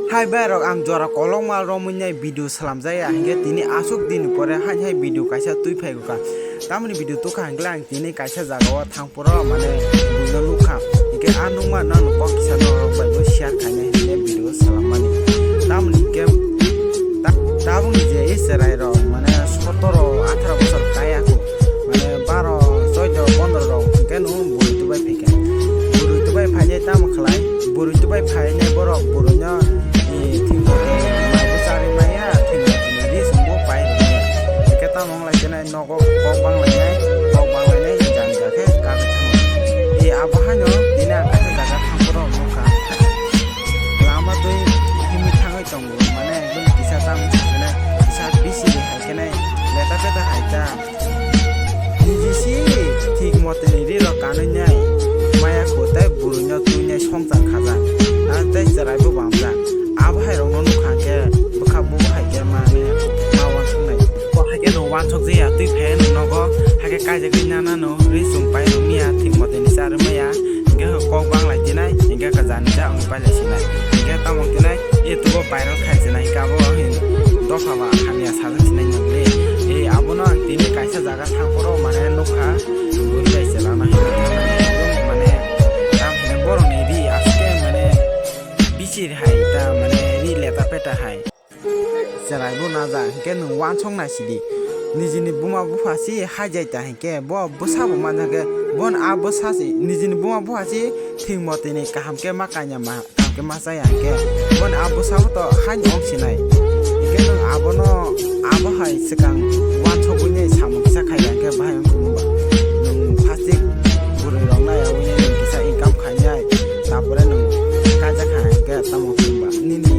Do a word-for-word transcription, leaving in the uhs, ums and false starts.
Hai bai rok, ang jora kolokma romwi nai video salamjaya, hinkhe tini aswk din pore hai hai video kaisa twi phai kha. Tamoni video tukha hinkhe ang tini kaisa jaga o thang poro mane buino nukha. Hinkhe a nukma nang kok kisa norok bai bo share khainai hinkhe video salammani. Tamoni hinkhe ta-, tabukni je ei chwrai rok mane sotoro atharo bosor kaya kho. Mane baro, choido, pondro rok hinkhe no bwrwi tubai phaikha. Bwrwi tubai phainai tamo khlai? Bwrwi tubai phainai borok bwrwino, eh, thwngmani maibo charwi maya, thwngmani ri chumbo pai rwmaya. Hinkhe tamo wng lai khe nai nogo kok bang lainai, kok bang lainai jani ja khe kagwi thango. Eh, abo haino tini ang kaisa jaga thang phuru nukha. Lama twi himwi thangwi tongo, mane ekdom kisa tamo sakhe nai, kisa bisi hai khe nai, leta peta hai ta. Niji si thik motoni ri rok kanwi nai maya kho tei bwrwi no twi nai songchar khaja. Ar tei chwrai bo bamjak. Abo hai rok no nukha khe bwkha bo hai khe mane ma wansuk nai. Bo hai khe no wansuk je ya twi phai no nogo hai khe kaijagwi nana no ri chum pai rw miya thik motoni cha rw maya. Hinkhe kok bang lai tinai hinkhe kajani ja wng pai lai sinai. Hinkhe tamo tinai YouTube o viral khai sinai hinkhe abo hin dopha ba hamya sajak sinai nang le. E abono ang tini kaisa jaga thang phuru mane nukha, bwrwi bai chwla no hinwi thangmani ekdom mane tam hinwi borok ni ri aske mane bisir hai ta mane ri leta peta hai. Chwrai bo na ja hinkhe nwng wansok nai sidi. Nijini buma bupha si hai jai ta hinkhe bo bwsa bo manja khe bon a bwsa si nijini buma bupha si thik motini kaham khe ma kanya ma. Tamo khe ma chaya hinkhe, boni abo sabo to haino wng sinai. Hinkhe nwng abono abo hai swkang wansugwi nai samung kisa khai ya hinkhe bahai wng thung ba. Nwng plastic bwrwi rok nai rwgwi nai nwng kisa income khai nai, tapore nwng kaijak kha hinkhe tamo wng thung ba. Nini